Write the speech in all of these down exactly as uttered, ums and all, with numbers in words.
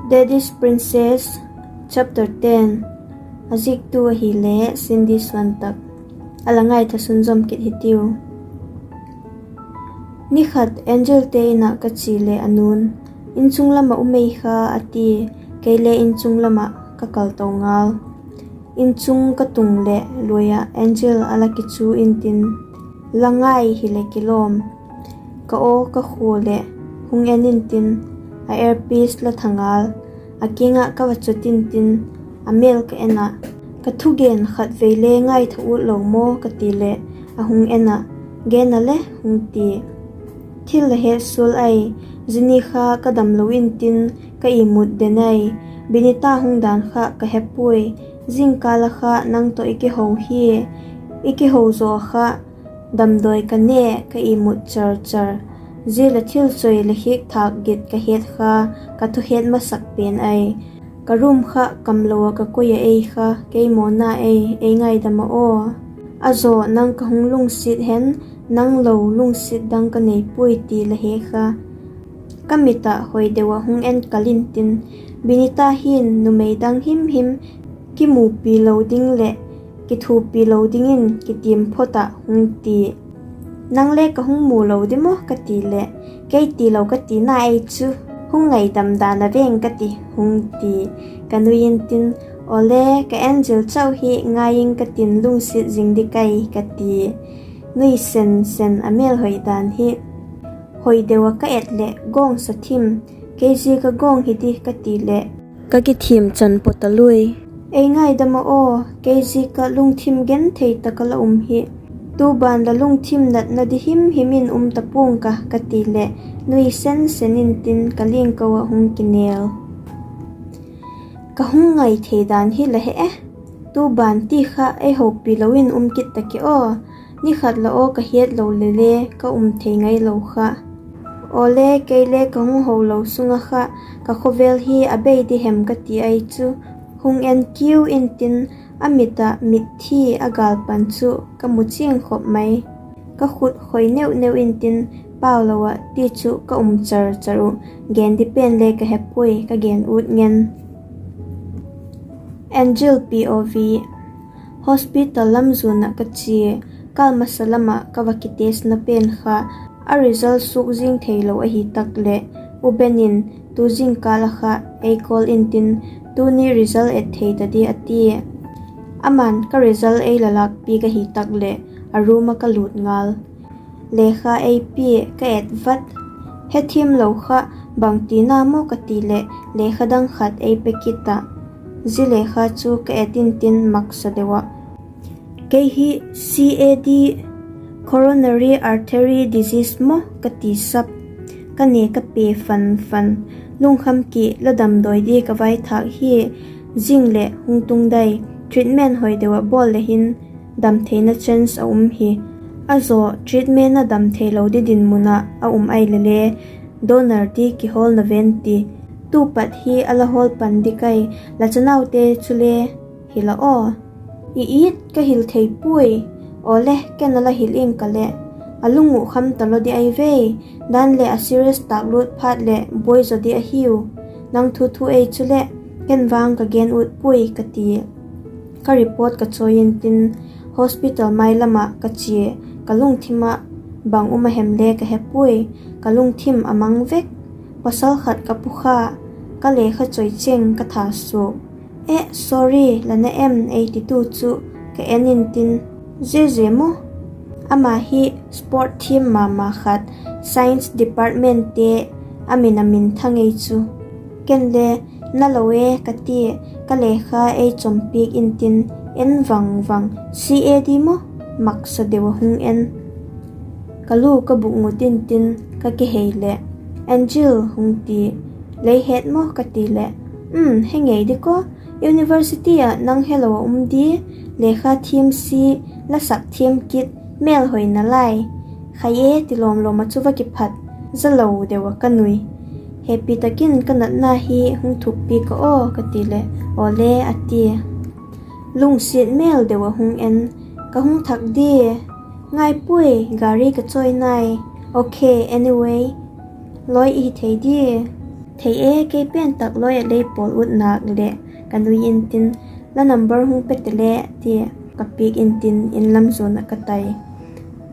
Daddy's Princess, Chapter ten. A ziktu ahile Cindy Suantak. A la ngaitha sunzawm kit hitiu. Ni khat Angel te in ah ka chia leh a nu'n, "Inchung lam ah um ei kha," a ti. Kei le inchung lam ah ka kal to ngal. Inchung ka tung leh luai ah Angel a la kichu intin, "La ngai hileh kilawm." Ka aw ka khua leh hung en intin, a earpiece la tha ngal. A kiang ah ka va chut intin, a mêl ka en ah, "Ka thugen khatvei le ngaitha ut lo maw?" ka ti leh, a hung en ah, "Gen a le," hung ti. Thil la het sual ai, zia ni kha ka damlo intin, ka imut den ai. Binita hung dan kha ka he puai. Zingkâl a kha nang tawh i kiho hi, i kiho zaw kha damdawi ka ne, ka imut char char. Zia la thil chawi la hiak thâk git ka het kha, ka thu het masak pen ai. Ka room kha kamlo ah ka koi ah ei kha, kei mawna ei, ei ngaidam a aw. A zaw nang ka hung lungsiat hen, nang lo lungsiat dang ka nei puai ti la he kha. Ka mit ah hoi deu ah hung en kal intin, Binita hin numei dang himhim kimupi lo ding leh kithuapi lo dingin kitiam phot ah hung ti. Nang le ka hung mu lo di maw ka ti leh, kei tilo ka tina ei chu, hung ngaidam dan a veng ka ti, hung ti. Ka nui intin, Awle, ka Angel chau hi ngai ing ka tin lungsiat zing di kai ka ti. Nui sen sen a mêl hoi dan hi. Hoi deu ah ka et leh gawngsa thim, kei ziak ah gawng hi di ka ti leh, ka kithiam chan pua ta lui. Ei ngaidam a aw, kei ziak ah lungthim genthei tak ah la um hi. Tu ban la lungthim natna di himhim in um ta pua'ng ka, ka ti leh, nui sen sen intin ka liangko ah hung kinêl. Ka hung ngai thei dan hi la he e. Tu ban ti kha ei hopi lo in um kit ta ki aw. Ni khat la aw ka hiat lo le le ka um thei ngailo kha. Awle, kei le ka hung ho lo sung ah kha ka khawvel hi a bei di hem ka ti ai chu. Hung en kiu intin, a mit ah mitthi a gâl pan chu ka mu chiang khop mai. Ka khut khoi neu neu intin, pau lo ah ti chu ka um char char uh. Gen di pen le ka he puai, ka gen ut ngen. Angel P O V. Hospital lam zuan ah ka chia. Kâl masa lam ah ka va kitestna pen kha, a result suak zing theilo ahi tak leh, U Ben in tu zingkâl ah kha ei call intin, tuni result et thei ta di a tia. Ama'n ka result ei la lâkpiak ahi tak leh, a room ah ka lût ngal. Lekha ei pia ka et vat. Hethiamlo kha, bangtina maw ka ti leh, lekha dang khat ei pe kit ah. Zia lekha chu ka et intin maksa deu ah, kei hi C A D, coronary artery disease maw ka ti sap. Ka ne ka pe fan fan. Lungkham ki, la damdawi di ka vaithâk hi. Zing leh hung tung dai. Treatment hoi deu ah bawl le hin dam theina chance a um hi. A zaw treatment a dam theilo di dinmun ah a um ai le le, donor di kihawlna ven ti. Tu pat hi a la hawl pan di kai, la chanaute chule hil a aw. I it ka hil thei puai. Awle, ken a la hil ing ka leh, a lung uh kham talo di ai ve. Dan leh a serious tâk lut phat leh buai zaw di ahiu. Nang thu thu ei chuleh, ken vang ka gen ut puai ka ti. Ka report ka chawi intin, hospital mai lam ah ka chia. Ka lungthim ah bang um a hem le ka he puai. Ka lungthim a mang vek. Pasal khat ka pu kha, ka lekha chawi cheng ka tha suak. Eh, sorry, la na em ei titu chu ka en intin, Zeze maw? Ama hi sport thiam ma ma khat, science department te a min a min thang ei chu. Ken le, Na lo e, ka tia, ka lekha ei chawmpiak intin, en vang vang, C A D maw? Maksa deu a hung en. Ka lu ka buk ngut intin ka kihei leh, Angel, hung ti. Lei het maw? ka ti leh, Um, he ngei di kaw. University ah nang helo a um di, lekha thiam si, la sak thiam kit, mêl hoi nalai. Khai e, ti lawm lawm ah chu va kiphat, za lo deu ah ka nui. Hepi tak in ka natna hi hung thukpiak ka aw, ka ti leh, Awle, a tia. Lungsiat mêl deu ah hung en, Ka hung thak dia, ngai puai, gari ka chawi nai. Okay, anyway, lawi i hi thei dia. Thei e, kei pen tak lawi ah lei pawl ut nâk leh, ka nui intin, la number hung pe tele, tia ka piak intin in lam zuan ah ka tai.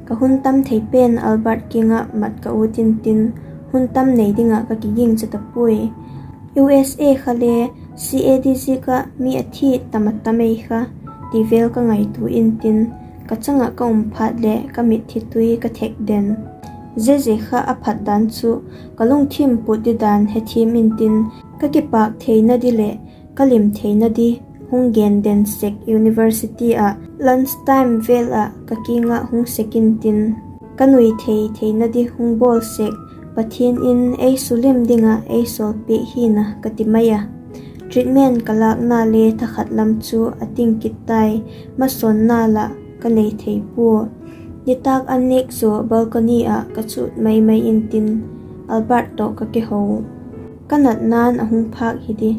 Ka hun tam thei pen Albert kiang ah mat ka ut intin, hun tam nei ding ah ka kiging cha ta puai. U S A kha le C A D ziak ah mi a thi tam a tam ei kha, ti vel ka ngaitua intin, ka chang ah ka um phat leh ka mitthi tui ka thek den. Zeze kha a phat dan chu ka lungthim put di dan hethiam intin, ka kipâk theina di leh ka lim theina di hung gen den sek. University ah lunch time vel ah ka kiang ah hung sek intin, ka nui thei theina di hung bawl sek. Pathian in ei sulim ding ah ei sawlpiak hi'n a ka ti mai a. Treatment ka lâkna le thakhat lam chu a ting kit tai, masawnna lah ka nei thei pua. Nitâk an nêk zaw balcony ah ka chut mai mai intin, Albert tawh ka kiho. Ka natna'n a hung phâk hi di.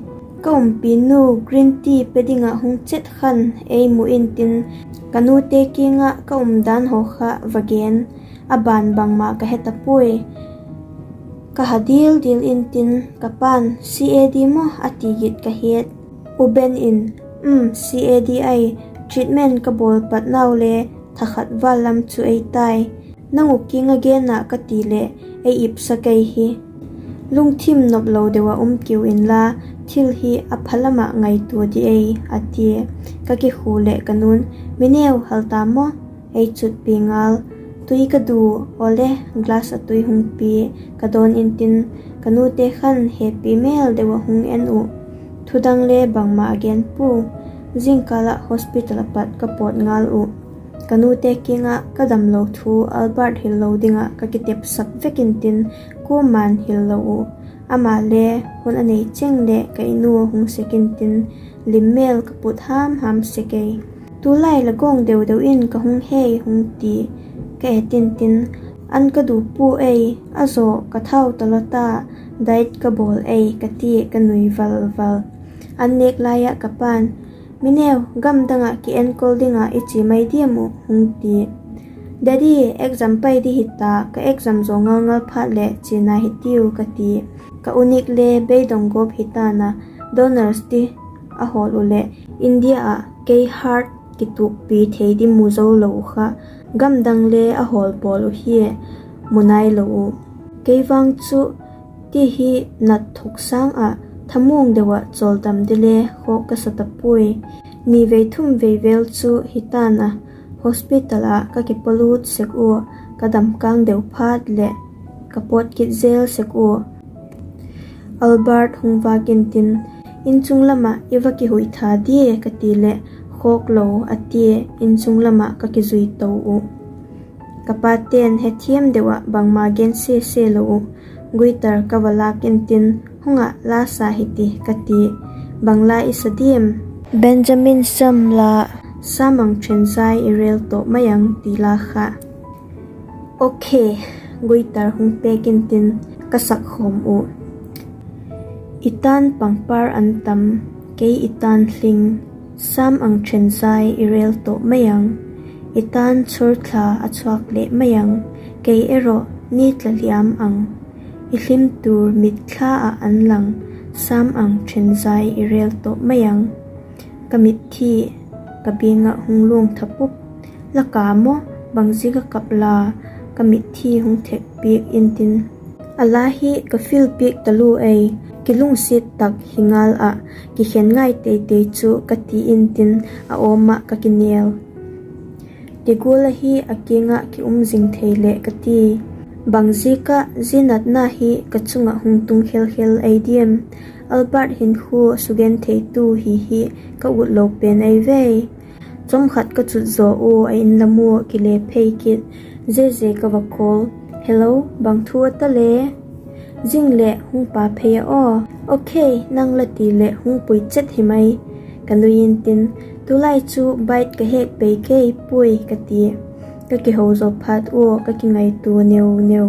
Ka umpinu green tea pe ding ah hung chet khan ei mu intin, ka nute kiang ah ka umdan haw kha va gen, a ban bangma ka he ta puai. Ka ha dil dil intin, ka pa'n C A D maw a ti git ka het. U Ben in, Um, C A D ai, treatment ka bawl pat nau le thakhat val lam chu ei tai. Nang uh kiang ah gen ah ka ti leh ei ipsak ei hi. Lungthim nop lo deu ah um kiu inla, thil hi a pha lam ah ngaitua di ei, a tia. Ka kikhu leh ka nu'n, Mi neu, hal ta maw? Ei chutpi ngal. Tui ka du. Awle, glass ah tui hung pi, ka dawn intin, ka nute khan hepi mêl deu ah hung en uh. Thudang le bangma a gen pua. Zingkâl ah hospital ah pat ka pawt ngal uh. Ka nute kiang ah ka damlo thu Albert hil lo ding ah ka kitepsak vek intin, kuama'n hil lo uh. Amale hun a nei cheng leh ka In ua hung sek intin, lim mêl ka put ham ham sek ei. Tulai la gawng deu deu in ka hung hei, hung ti. Ka et intin, An ka du pua ei, a zaw ka thau talo ta, diet ka bawl ei, ka ti ka nui val val. An nêk lai ah ka pa'n, Mi neu, gam dang ah kienkol ding ah i chia mai diam uh? hung ti. Daddy, exam pai di hita, ka exam zaw ngal ngal phat leh chiana hitiu, ka ti. Ka u Nick le beidong gawp hita'n a, donors di a hawl uh leh India ah kei heart kituakpi thei di mu zo lo uh kha, gam dang le a hawl bawl uh hia, mu nai lo uh. Kei vang chu ti hi nat thuk sâng ah thamuang deu ah chawldam di le khawk ka sa ta puai. Ni vei thum vei vel chu hita'n a, hospital ah ka kipalut sek ua, ka dam kâng deu phat leh ka pawt kit zel sek ua. Albert hung vâk intin, Inchung lam ah i va kihui tha dia? ka ti leh, Khawk lo, a tia, inchung lam ah ka kizui to uh. Ka pate'n hethiam deu ah bangma gen sese lo uh. Guitar ka va lâk intin, Hung ah la sa hi ti, ka ti. Bang la i sa diam? Benjamin Sam la, Sam Ang Ṭhenzai i rêl tawh mai ang ti la kha. Okay, guitar hung pêk intin ka sak khawm uh. I ta'n pangpar an tam, kei i ta'n hling, Sam Ang Ṭhenzai i rêl tawh mai ang. I ta'n chhurthla a chhuak leh mai ang, kei erawh ni tla liam ang. I hlim tur mitthla ah an lang, Sam Ang Ṭhenzai i rêl tawh mai ang. Ka mitthi ka biang ah hung luang tha pup. La ka maw, bangziak a kap la? Ka mitthi hung thek piak intin, A la hi ka feel piak talu ei, kilungsiat tak hi ngal ah, kikhen ngai tei tei chu, ka ti intin a awm ah ka kinêl. Ti gual ahi a kiang ah ki um zing thei leh ka ti. Bangziak ah zia natna hi ka chung ah hung tung khel khel ei diam? Albert hinkhua sugen theitu hi hi ka ut lo pen ei ve. Chawmkhat ka chut zaw ua, a In lam ua kile phei kit. Zeze ka va call. Hello, bang thu a ta le? Zing leh hung pa phei a aw. Okay, nang la ti leh hung pui chet hi mai, ka nui intin, Tulai chu bike ka hek pei kei puai, ka ti. Ka kiho zaw phat ua ka kingaitua neu neu.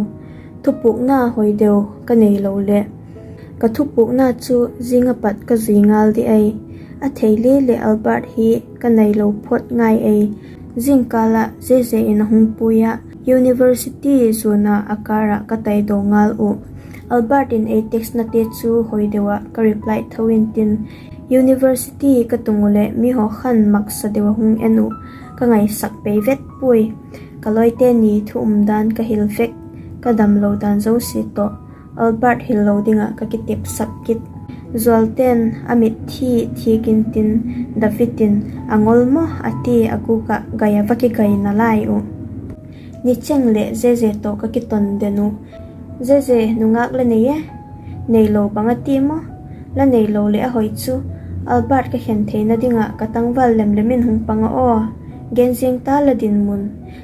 Thupukna hoi deu ka neilo leh, ka thupukna chu zing ah pat ka zui ngal di ai. A thei le leh Albert hi ka neilo phot ngai ei. Zingkâl ah Zeze in a hung pui ah, university zuan ah a car ah ka taidaw ngal uh. Albert in ei textnate chu hoi deu ah ka reply tho intin, university ka tung uh leh mihaw khan maksa deu ah hung en uh, ka ngaisak pei vet puai. Ka lawite ni thu umdan ka hil vek, ka damlo dan zosia tawh Albert hillo ding ah ka kitepsak kit. Zualte'n a mitthi thiak intin, David in, a ngol maw a ti a gûk ah gai a va kigai nalai uh. Nicheng leh Zeze tawh ka kiton den uh. Zeze, nungâk la nei e? Neilo bang a ti maw? La neilo leh a hoi chu. Albert ka khen theina ding ah ka tangval lemlem in hung pang a aw. Gen ziang ta la dinmun.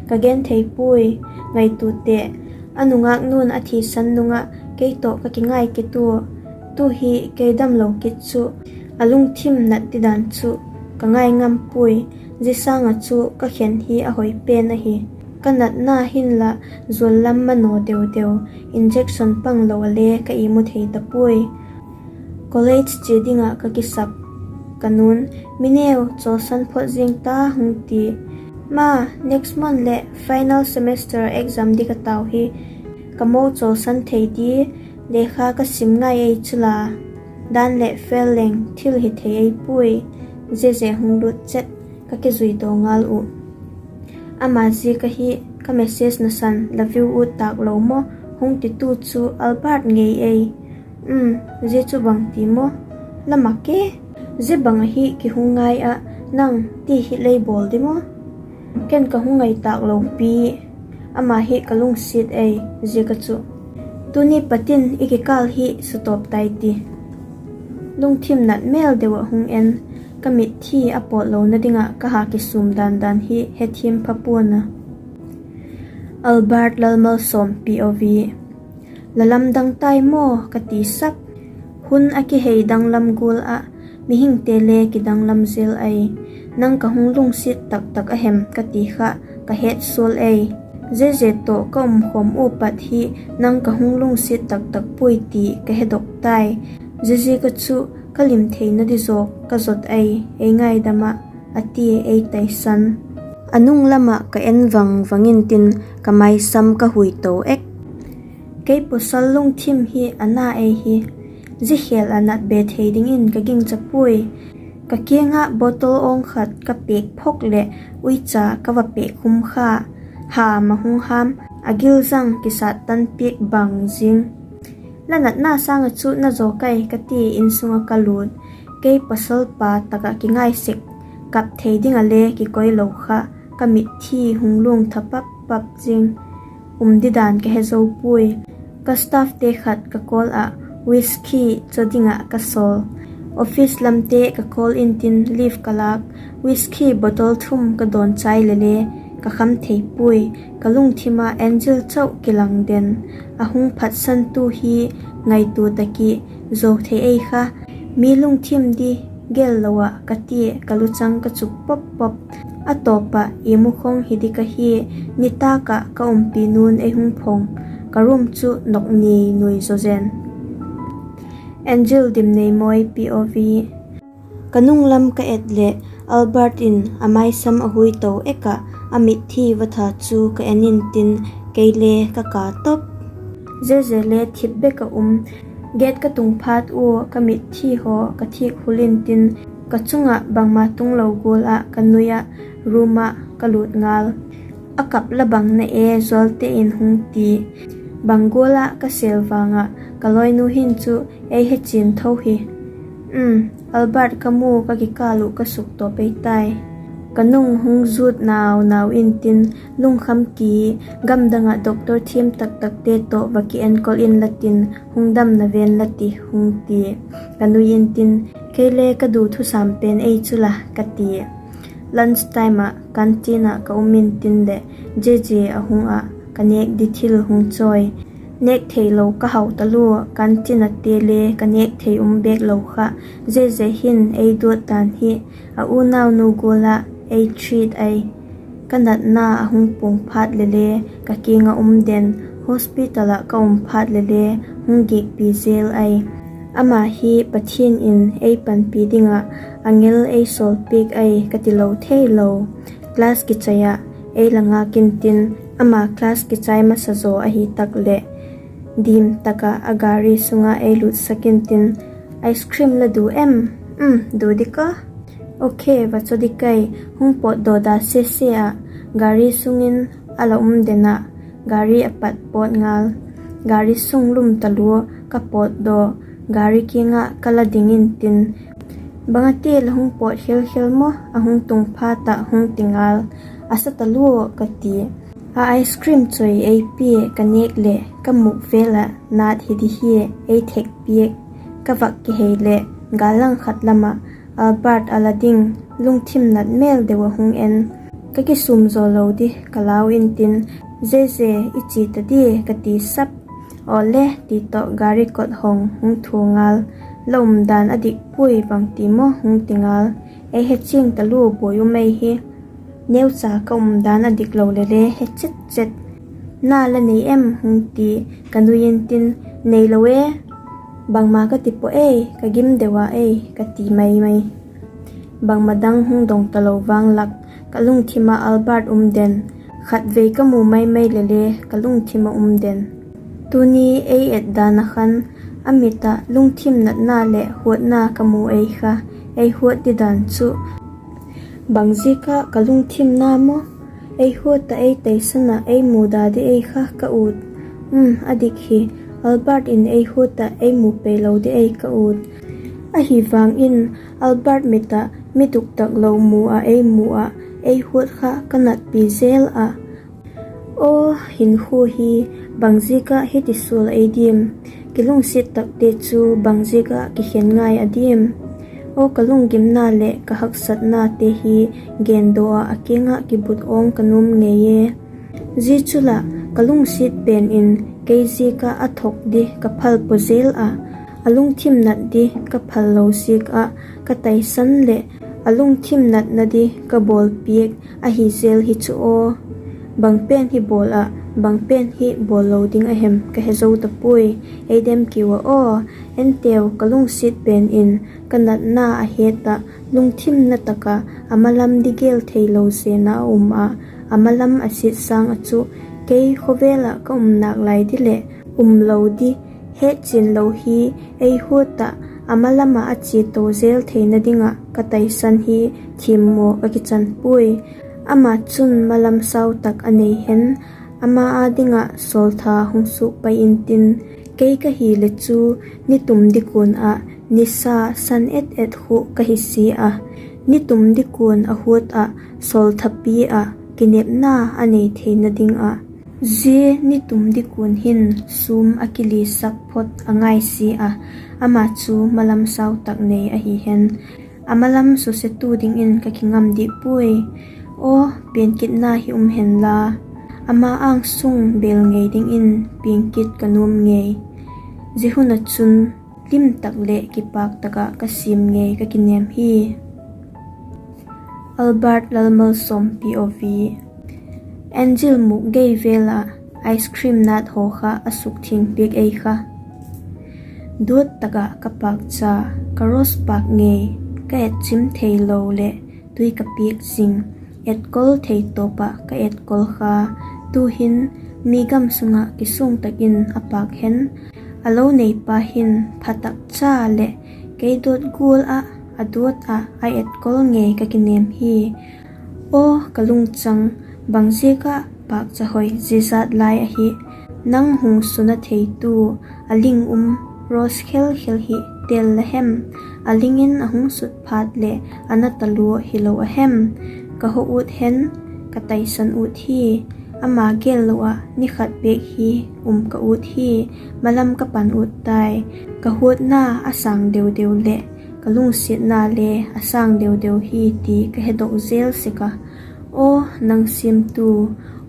Ka gen thei puai. Ngaitua teh, a nungâk nu'n a thisan nung ah kei tawh ka kingai kit ua. Tu hi kei damlo kit chu, a lungthim nat didan chu ka ngai ngam puai. Zia sâng ah chu ka khen hi a hoi pen ahi. Ka natna hinla zual lam manaw deu deu, injection panglo a le ka imu thei ta puai. College chia ding ah ka kisap. Ka nu'n, Mi neu, chawlsan phot zing ta, hung ti. Ma, next month leh final semester exam ding ka tau hi, ka mo chawlsan thei di, lekha ka sim ngai ei chu la. Dan leh fail leng thil hi thei ei puai. Zeze hung lût chet, ka kizui daw ngal uh. Ama ziak ahi, ka message nasan la view ut tâk lo maw, hung titu chu Albert ngei ei. Um, zia chu bang ti maw? La mak e. Zia bang ahi kihung ngai ah, nang ti hi lei bawl di maw? Ken ka hung ngai tâk lo pi. Ama hi ka lungsiat ei, zia ka chu. Tuni patin i kikâl hi sutawp tai ti. Lungthim nat mêl deu ah hung en, ka mitthi a pawt lona ding ah ka ha kisûm dan dan hi hethiam pha pua'n a. Albert Lalmalsawm P O V. La lamdang tai maw ka ti sap. Hun a kihei danglam gual ah, mihingte le kidanglam zel ai. Nang ka hung lungsiat tak tak a hem ka ti kha, ka hetsual ei. Zeze tawh ka umkhawm ua pat hi, nang ka hung lungsiat tak tak puai ti ka hedok tai. Ziaziak a chu ka lim theina di zawk ka zot ai, ei ngaidam ah, a ti ei taisan. A nung lam ah ka en vang vang intin, ka maisam ka hui to ek. Kei pawsal lungthim hi a na ei hi. Zia khêl ah nat be thei dingin ka gingcha puai. Ka kiang ah bottle awng khat ka pêk phok leh uicha ka va pêk khum kha. Ham a hung ham, a gilzang kisat tan piak bang zing. La natna sâng ah chu na zaw kai, ka ti insung ah ka lût. Kei pawsal pa tak ah kingai sek, kap thei ding ah le kikoi lo kha, ka mitthi hung luang tha pap pap zing. Um didan ka he zo puai. Ka staffte khat ka call ah, whisky chaw ding ah ka sawl. Office lamte ka call intin leave ka lâk. Whisky bottle thum ka dawn chai le le, ka kham thei puai. Ka lungthim ah Angel chau kilang den. A hung phatsantu hi ngaitua tak i, zo thei ei kha. Mi lungthim di gel lo ah ka tia, ka luchang ka chuk pop pop. A tawp ah imu khawng hi di ka hi. Nitâk ah ka umpi nu'n ei hung phong. Ka room chu nok ni nui zaw zen. Angel Dimneimawi P O V. Ka nung lam ka et leh Albert in a maisam a hui to ek ah, a mitthi va tha chu ka en intin, kei le ka ka top. Zeze le thip bek ah um. Gate ka tung phat ua ka mitthi haw ka thik hul intin, ka chung ah bangma tunglo gual ah ka nui ah, room ah ka lût ngal. A kap la bang na e, zualte in hung ti. Bang gual ah ka sêl vang ah ka lawinu hin chu ei he chian tho hi. Um, Albert ka mu ka kikâl uh ka suk tawp ei tai. Ka nung hung zut nau nau intin, lungkham ki, gam dang ah doctor thiam tak takte tawh va kienkol inla tin, hung damna ven la ti, hung ti. Ka nui intin, kei le ka du thusam pen ei chu la, ka ti. Lunch time ah canteen ah ka um intin leh, Zeze a hung ah ka nêk di thil hung chawi. Nêk theilo ka hau talua, canteen ah te le ka nêk thei um bêk lo kha. Zeze hin ei duat dan hi, a unaunu gual ah ei treat ai. Ka natna a hung puang phat le le, ka kiang ah um den, hospital ah ka um phat le le, hung giakpi zel ai. Ama hi Pathian in ei panpi ding ah angel ei sawlpiak ai ka tilo theilo. Class kichai ah ei la ngâk intin, ama class kichai masa zaw ahi tak leh, Dim tak ah a gari sung ah ei lutsak intin, ice cream la du em? Um, du dik a. Okay, va chaw dik ai. Hung pawtdaw da sese ah. Gari sung in a la um den ah, gari a pat pawt ngal. Gari sung lum talua ka pawtdaw, gari kiang ah ka la ding intin, bang a ti la hung pawt khel khel maw, a hung tung phat ah hung ti ngal, a sa talua ka ti. A ice cream chawi ei pia ka nêk leh ka mûk vêl ah nat hi di hia, ei thek piak. Ka vak kihei leh gâl lang khat lam ah Albert a la ding, lungthim nat mêl deu ah hung en. Ka kisûm zaw lo di ka lau intin, Zeze, i chia ta dia? ka ti sap. Awle, ti tawh gari kot hong hung thua ngal. La umdan a dik puai, bangti maw? hung ti ngal. Ei he chiang talua buai um ei hi. Neucha ka umdan a dik lo le le he chet chet. Na la nei em? hung ti. Ka nui intin, Neilo e. Bangma ka ti puai, ka gim deu a ei, ka ti mai mai. Bangma dang hung dong talo vang lak, ka lungthim ah Albert um den. Khatvei ka mu mai mai le le ka lungthim ah um den. Tuni ei et dan ah khan, a mit ah lungthim natna leh huatna ka mu ei kha. Ei huat didan chu bangziak ah ka lungthim na maw? Ei huat ah ei taisan ah ei mu da di ei kha ka ut. Um, a dik hi, Albert in ei huat ah ei mu pei lo di ei ka ut. Ahivang in Albert mit ah mi duktak lo mu ah ei mu ah ei huat kha ka natpi zel ah. Aw, hinkhua hi bangziak ah hiti sual ei diam? Kilungsiat takte chu bangziak ah kikhen ngai a diam? Aw, ka lunggimna leh ka haksatnate hi gendaw ah a kiang ah kibut awng ka nuam ngei e. Zia chu lah ka lungsiat pen in kei ziak ah a thok di ka phal pua zel ah, a lungthim nat di ka phal lo ziak ah ka taisan leh a lungthim natna di ka bawl piak ahi zel hi chu aw. Bang pen hi bawl ah, bang pen hi bawl lo ding a hem ka he zo ta puai. Ei dem kiu a aw. Enteu, ka lungsiat pen in ka natna a het ah, lungthimna tak ah a malam di gel theilo zen ah a um ah, a malam a siat sâng ah chu kei khawvel ah ka um nâk lai di leh um lo di hetchian lo hi ei huat ah a malam ah a chia to zel theina ding ah ka taisan hi thiammaw ka kichan puai. Ama chun malam sau tak a nei hen, ama â ding ah sawltha hung suak pai intin, kei ka hileh chu ni tum dikuan ah nisa san et et khu ka hi sia a, ni tum dikuan a huat ah sawlthapi ah kinepna a nei theina ding ah. Zia ni tum dikuan hin sûm a kilisak phot a ngai sia a, ama chu malam sau tak nei ahi hen. A malam susetu dingin ka kingam dik puai. Aw, piankitna hi um hen la, ama âng sung bêl ngei dingin piang kit ka nuam ngei. Zia hun ah chun lim tak leh kipâk tak ah ka siam ngei ka kinêm hi. Albert Lalmalsawm P O V. Angel mûk gei vêl ah ice cream nat haw kha a sukthiang piak ei kha. Duat tak ah ka pâkcha, ka rose pâk ngei, ka et chim theilo leh tui ka piak zing, etkol thei tawp ah ka etkol kha. Tu'hin mi gam sung ah kisuang tak in a pâk hen. A lo neipa hin pha tak cha leh kei dawt gual ah a duat ah a etkol ngei ka kinêm hi. Aw ka lungchang, bangziak ah pâkcha hoi zia zat lai ahi? Nang hung suna theitu a ling um rose khel khel hi tel la hem? A ling in a hung sut phat leh a na talua hilo a hem? Ka ho ut hen, ka taisan ut hi. Ama gel lo ah ni khat bêk hi um ka ut hi. Malam ka pan ut tai. Ka huatna a sâng deu deu leh ka lungsiatna le a sâng deu deu hi ti ka hedok zel sek a. Aw nang siamtu,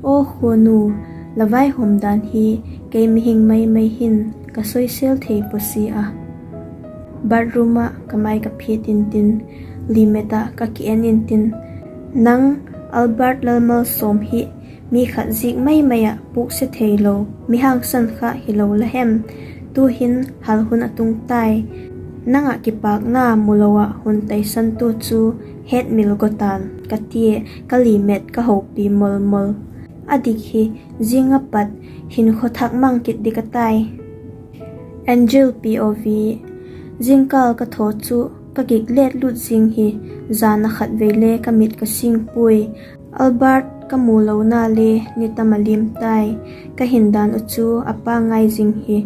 aw khuanu, la vaihawm dan hi kei mihing mai mai hin ka soisel thei puasi a. Bathroom ah ka mai ka phiat intin, limet ah ka ki en intin, nang Albert Lalmalsawm hi mi khat zik mai mai ah pukse theilo, mi hangsan kha hilo la hem? Tu'hin hal hun a tung tai. Nang ah kipâkna mulo ah hun taisantu chu hetmil go ta'n, ka tia, ka limet ka hopi mol mol. A dik hi, zing a pat hinkhua thak mang kit ding ka tai. Angel P O V. Zingkâl ka thaw chu ka gik let lut zing hi, jan a khatvei le ka mit ka sing puai. Albert ka mu lona le ni tam a lim tai. Ka hin dan uh chu a pangai zing hi.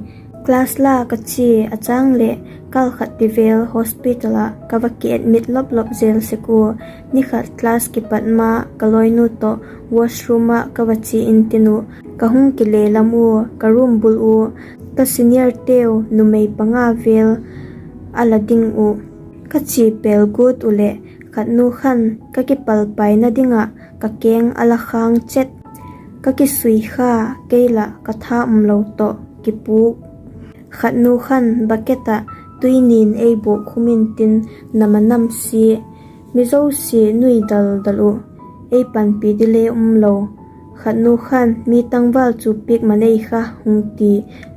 Class la ka chia a chang leh kal khat ti vel hospital ah ka va kiadmit lop lop zel sek ua. Ni khat class kipat ma ka lawinu tawh washroom ah ka va chia intin uh, ka hung kile lam ua ka room bul ua ka seniorteu numei panga vel a la ding uh. Ka chia pêl guat uh leh khatnu khan ka kipalpaina ding ah ka keng a la khâng chet. Ka kisui kha, kei lah ka tha umlo tawh kipûk. Khatnu khan bucket ah tui nin ei buak khum intin nam a nam sia. Mi zosia nui dal dal uh, ei panpi ding le umlo. Khatnu khan mi tangval chup piak man ei kha hung ti.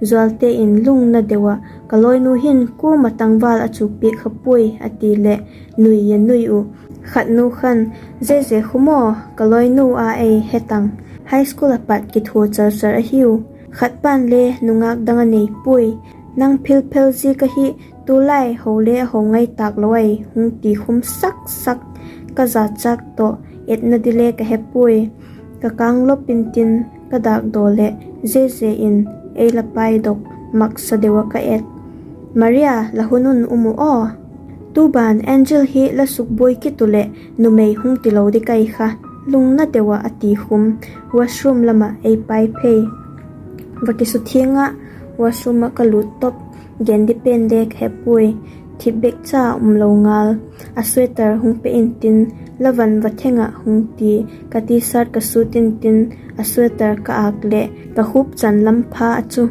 Zualte in lungna deu ah, ka lawinu hin kuama tangval a chup piak kha puai a ti leh nui a nui uh. Khatnu khan, Zeze khu maw, ka lawinu a ei he tang. High school ah pat kithua char char ahiu. Khat pan le nungâk dang a nei puai. Nang philphel ziak ahi, tulai ho le a ho ngai tâk lo ai, hung ti khum sak sak. Ka zachâk tawh etna ding le ka he puai. Ka kâng lop intin ka dâkdaw leh Zeze in ei la paidok, maksa deu ah ka et. Maria, la hun un um u aw. Tu ban Angel hi la sukbuai kit uh leh numei hung tilo ding kai kha, lungna deu ah a ti khum. Washroom lam ah ei pai phei. Va kisuthiang ah washroom ah ka lût top, gen ding pen le ka he puai. Thip bek cha umlo ngal. A sweater hung pe intin, la van va theng ah hung ti. Ka T-shirt ka sut intin, a sweater ka âk leh ka khup chan lam pha a chu.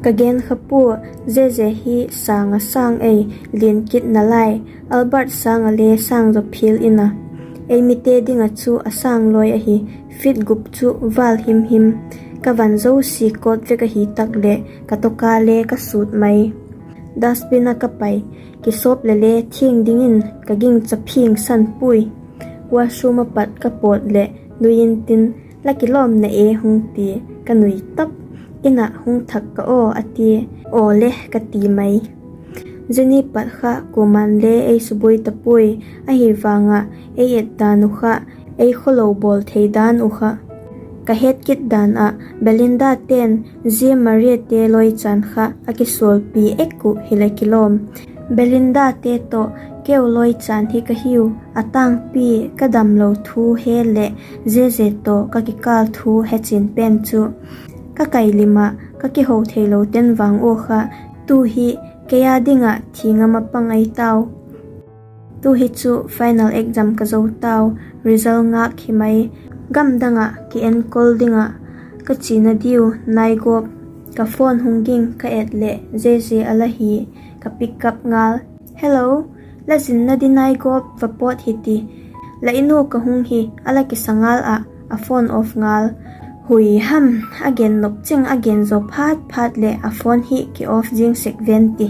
Ka gen kha pua, Zeze hi sâng a sâng ei, lian kit nalai. Albert sâng ah le sâng zaw phial in a. Ei mite ding ah chu a sâng lawi ahi, feet gup chu vâl him him. Ka van zosia coat vek ahi tak leh ka tawka le ka sut mai. Dustbin ah ka pai, kisawp leh le thiang dingin ka gingcha phiang san puai. Washroom ah pat ka pawt leh nui intin, la kilawm na e, hung ti. Ka nui tap. In ah hung thak ka aw a tia. Aw le ka ti mai. Zia ni pat kha kuama'n le ei subuai ta puai, ahi vang ah ei et dan uh kha, ei khawlo bawl thei dan uh kha. Ka het kit dan ah Belinda te'n zia Mariate lawichan kha a kisualpi ek uh hileh kilawm. Belindate tawh keu lawichan hi ka hiu, a tângpi ka damlo thu he leh Zeze tawh ka kikâl thu he chin pen chu. Ka kailim ah ka kiho theilo ten vang ua kha, tu hi kei â ding ah thi ngam a pang ai tau. Tu hi chu final exam ka zo tau, result ngâk hi mai. Gamdang ah kienkol ding ah ka chiana diu Naigawp. Ka phone hung ging ka et leh Zeze a la hi, ka pick up ngal. Hello, la zinna ding Naigawp va pawt hi ti. La in ua ka hung hi, a la kisa ngal ah, a phone off ngal. Hui ham, a gen nop cheng a gen zaw phat phat leh a phone hi ki off zing sek ven ti.